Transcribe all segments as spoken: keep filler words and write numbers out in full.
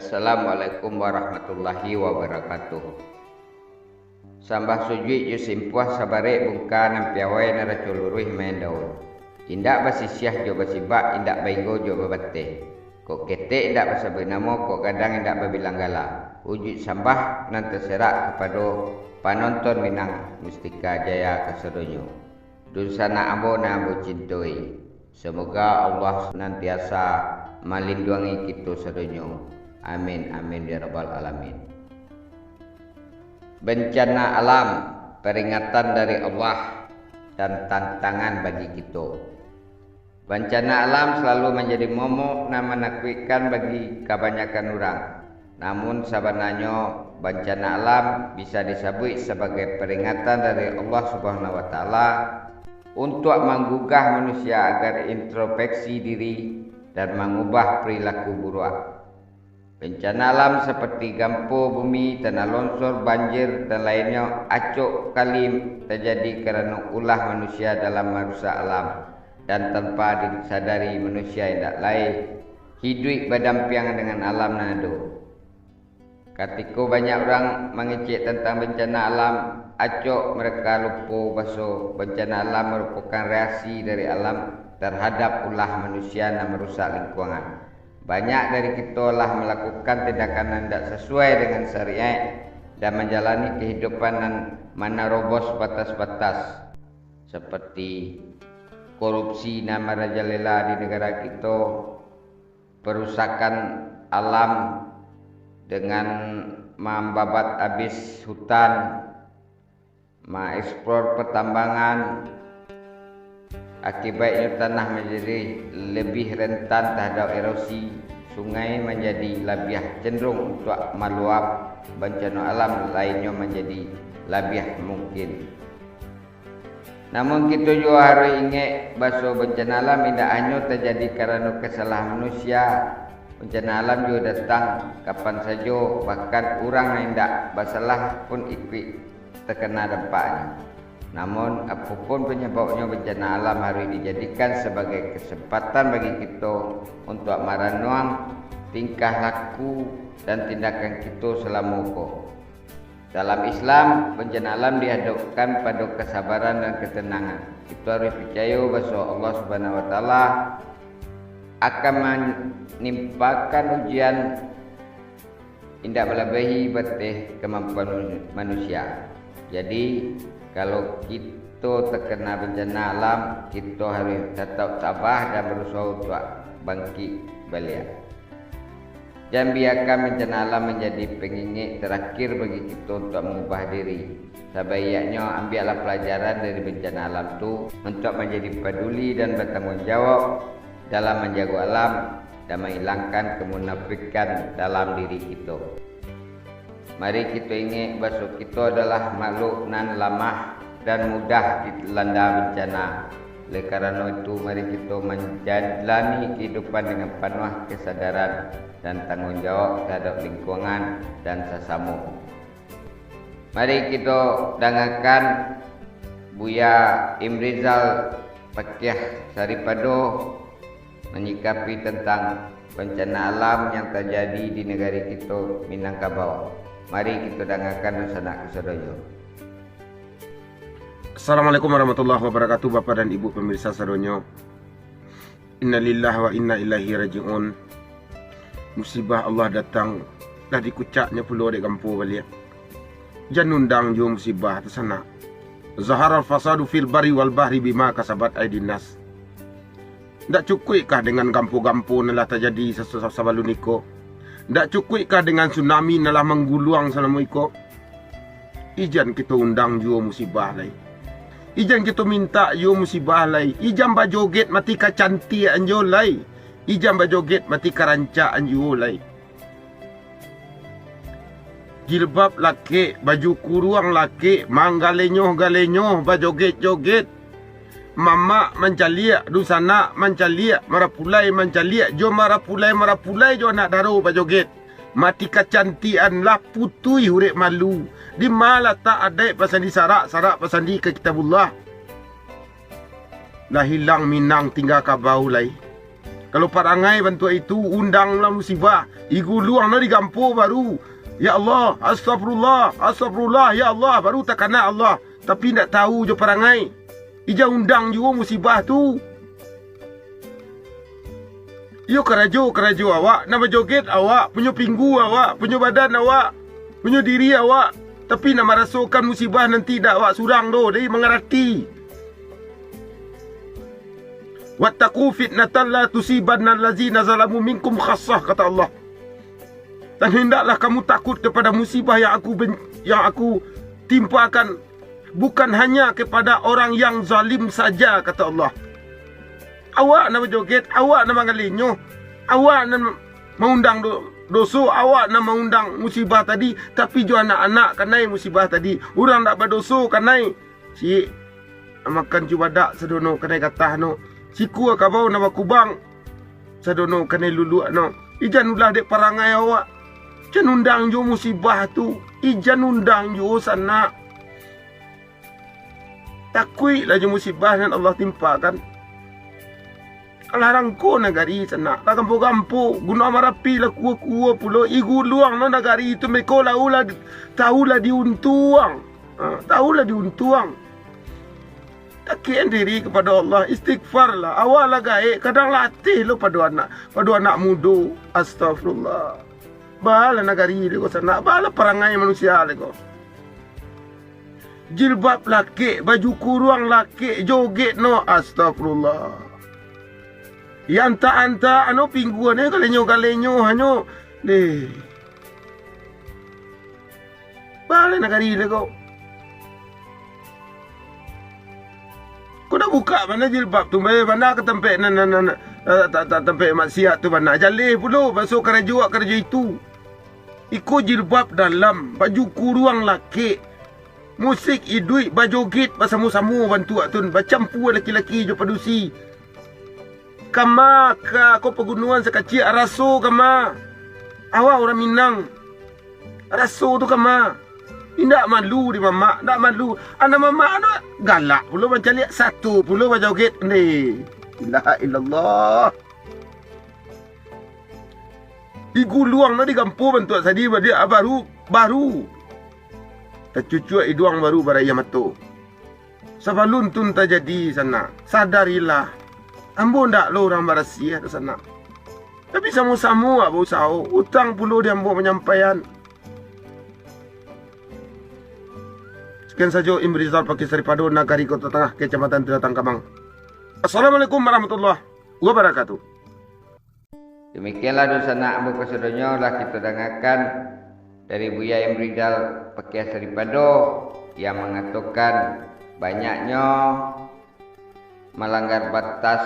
Assalamualaikum warahmatullahi wabarakatuh. Sambah sujuik jo simpuah sabarek bungka nan piawai nan raco luruih main daun. Indak basisiah jo basibak, indak bainggo jo babateh. Kok ketek indak basabuik namo, kok gadang indak babilang gala. Ujuik sambah nan taserak kapado panonton Minang Mustika Jaya kasadonyo. Dunsanak ambo nan ambo cintoi. Samoga Allah sanantiasa malinduangi kito sadonyo. Amin, amin, ya rabbal alamin. Bencana alam, peringatan dari Allah dan tantangan bagi kito. Bancana alam salalu manjadi momok nan manakuikkan bagi kabanyakan urang. Namun, sabananyo, bancana alam bisa disabuik sabagai peringatan dari Allah Subhanahu wa Taala untuak manggugah manusia agar introspeksi diri dan mangubah perilaku buruak. Bencana alam saparti gampo bumi, tanah lonsor, banjir, dan lainnyo acok kali tajadi karano ulah manusia dalam marusak alam, dan tanpa disadari manusia indak lai hiduik badampiang dengan alam nan ado. Katiko banyak urang mangecek tantang bencana alam, acok mereka lupo baso bencana alam marupokan reaksi dari alam tarhadap ulah manusia nan marusak lingkuangan. Banyak dari kito lah malakukan tindakan nan indak sasuai dengan syariat dan manjalani kahidupan nan manarobos batas-batas, saparti korupsi nan marajalela di nagara kito, parusakan alam dengan mambabat abih hutan, maeksplor patambangan, akibatnyo tanah manjadi labiah rentan tahadap erosi, sungai manjadi labiah cenderung untuak maluap, bancano alam lainnyo manjadi labiah mungkin. Namun, kito juo harus ingek baso bancana alam indak hanyo tajadi karano kasalahan manusia. Bancana alam juo datang kapan sajo, bahkan urang nan indak basalah pun ikuik takana dampaknyo. Namun, apo pun panyababnyo, bancana alam harus dijadikan sabagai kasempatan bagi kito untuak maranuang tingkah laku dan tindakan kito salamo ko. Dalam Islam, bancana alam dihadokkan pado kasabaran dan katanangan. Kito harus picayo baso Allah Subhanahu wa Taala akan manimpakan ujian indak malabiahi bateh kamampuan manusia. Jadi, kalau kito takana bancana alam, kito harus tatap tabah dan barusaho untuak bangkik baliak. Jan biakan bancana alam manjadi pangingek tarakhir bagi kito untuak mangubah diri. Sabaiaknyo, ambiaklah palajaran dari bancana alam tu untuak manjadi paduli dan batangguang jawab dalam manjago alam dan mailangkan kamunafikan dalam diri kito. Mari kito ingek baso kito adalah makhluk nan lamah dan mudah dilanda bancana. Oleh karano itu, mari kito manjalani kahidupan dengan panuah kasadaran dan tangguang jawab tahadap lingkuangan dan sasamo. Mari kito dangakan Buya Imrizal Pakiah Saripado manyikapi tantang bancana alam yang tajadi di nagari kito Minangkabau. Mari kito dangakan, dunsanak kasadonyo. Assalamualaikum warahmatullahi wabarakatuh, Bapak dan Ibu pemirsa sadonyo. Innalillahi wa inna ilaihi raji'un. Musibah Allah datang, lah dikucaknyo pulo dek gampo baliak. Jan undang juo musibah tu sanak. Zaharal fasadu fil barri wal bahri bima kasabat aidin nas. Ndak cukuikkah dengan gampo-gampo nan lah tajadi sa-, sa-, sabalun iko? Ndak cukuikkah dengan tsunami nan lah mangguluang salamo iko? Ijan kito undang juo musibah lai. Ijan kito mintak juo musibah lai. Ijan bajoget mati kacantian juo lai. Ijan bajoget mati karancak juo lai. Jilbab lakek, baju kuruang lakek, manggalenyoh-galenyoh, bajoget-joget. Mamak mancaliak, dunsanak mancaliak, marapulai mancaliak, jo marapulai-marapulai jo anak daro bajoget. Mati kacantian, lah putuih urek malu. Di ma latak adaik basandi sarak, sarak basandi ka Kitabullah? Lah hilang Minang tingga kabau lai. Kalau parangai bantuak itu, undanglah musibah. Iguluang no digampo baru, "Ya Allah, astagfirullah, astagfirullah, ya Allah," baru takana Allah. Tapi ndak tahu jo parangai. Ija undang juo musibah tu. Iyo karajo-karajo awak, nan bajoget awak, punyo pinggu awak, punyo badan awak, punyo diri awak. Tapi nan marasokan musibah nanti dak awak surang doh, dai mangarati. "Wattaqu fitnatan la tusibanna allazina zalamu minkum khassah," kata Allah. "Dan hendaklah kamu takut kepada musibah yang Aku ben-, yang Aku timpakan, bukan hanya kepada orang yang zalim saja," kata Allah. Awak nan bajoget, awak nan mangalinyo, awak nan maundang do-, doso, awak nan maundang musibah tadi, tapi jo anak-anak kanai musibah tadi. Urang ndak badoso kanai. Ciek, makan cubadak sadono kanai gatah no. Sikua kabau nan bakubang sadono kanai luluak no. Ijan ulah dek parangai awak. Jan undang juo musibah tu. Ijan undang juo sanak. Takuiklah jo musibah nan Allah timpakan. Alah rangko nagari sanak, lah gampo-gampo, Gunuang Marapi lah kuo-kuo pulo, iguluang no nagari tu, meko lah, lah, tahu lah diuntuang. Ha, tahu lah diuntuang. Takian diri kapado Allah, istighfar lah, awak lah gaek, kadang latih lo pado anak, pado anak mudo. Astagfirullah. Balah nagari dek ko sanak, balah parangai manusia dek ko. Jilbab lakek, baju kuruang lakek, joget no, astagfirullah. Yang antak-antak, anu, pingguan, eh, galenyo-galenyo, hanyo, deh. Baleh nagari deh ko. Ko dah buka bana jilbab tu, eh, bana ka tampek nan, nan, nan, eh, ta-, ta-, tampek maksiat tu bana. Jaleh pulo, baso karajo awak karajo itu. Iko jilbab dalam, baju kuruang lakek. Musik iduik bajoget basamo-samo bantuak tun, bacampua laki-laki jo padusi. Kama ka ko pagunuan sakaciak raso kama. Awak urang Minang, raso tu kama. Indak malu di mamak, indak malu. Anak mamak tu galak pulo bancaliak, sato pulo bajoget. Ni, ilaha illallah. Diguluang no digampo bantuak sadi, badia baru, baru. Tacucuak iduang baru barayia mato. Sabalun tun tajadi sanak, sadarilah. Ambo ndak lo urang barasiah tu sanak. Tapi samo-samo awak bausaho, utang pulo di ambo manyampaian. Sekian sajo Imrizal Pakis Saripado, Nagari Kota Tangah, Kecamatan Tilatang Kamang. Assalamualaikum warahmatullahi wabarakatuh. Demikianlah dunsanak ambo kasadonyo lah kito dangakan dari Buya Imrizal Pakiah Saripado yang mangatokan banyaknyo malanggar batas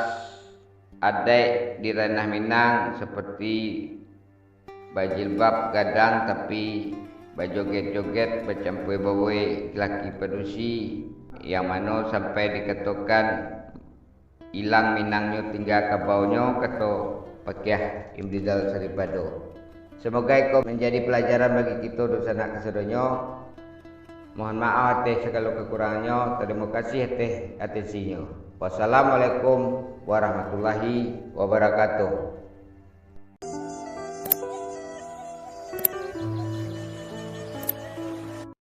adaik di ranah Minang, seperti bajilbab gadang tapi bajoget-joget bacampua bawai laki padusi, yang mano sampai dikatokan ilang Minangnyo tingga kabaunyo, kato Pakiah Imrizal Saripado. Samoga iko manjadi palajaran bagi kito dunsanak kasadonyo. Mohon maaf ateh sagalo kakurangannyo. Tarimo kasih ateh atensinyo. Wassalamualaikum warahmatullahi wabarakatuh.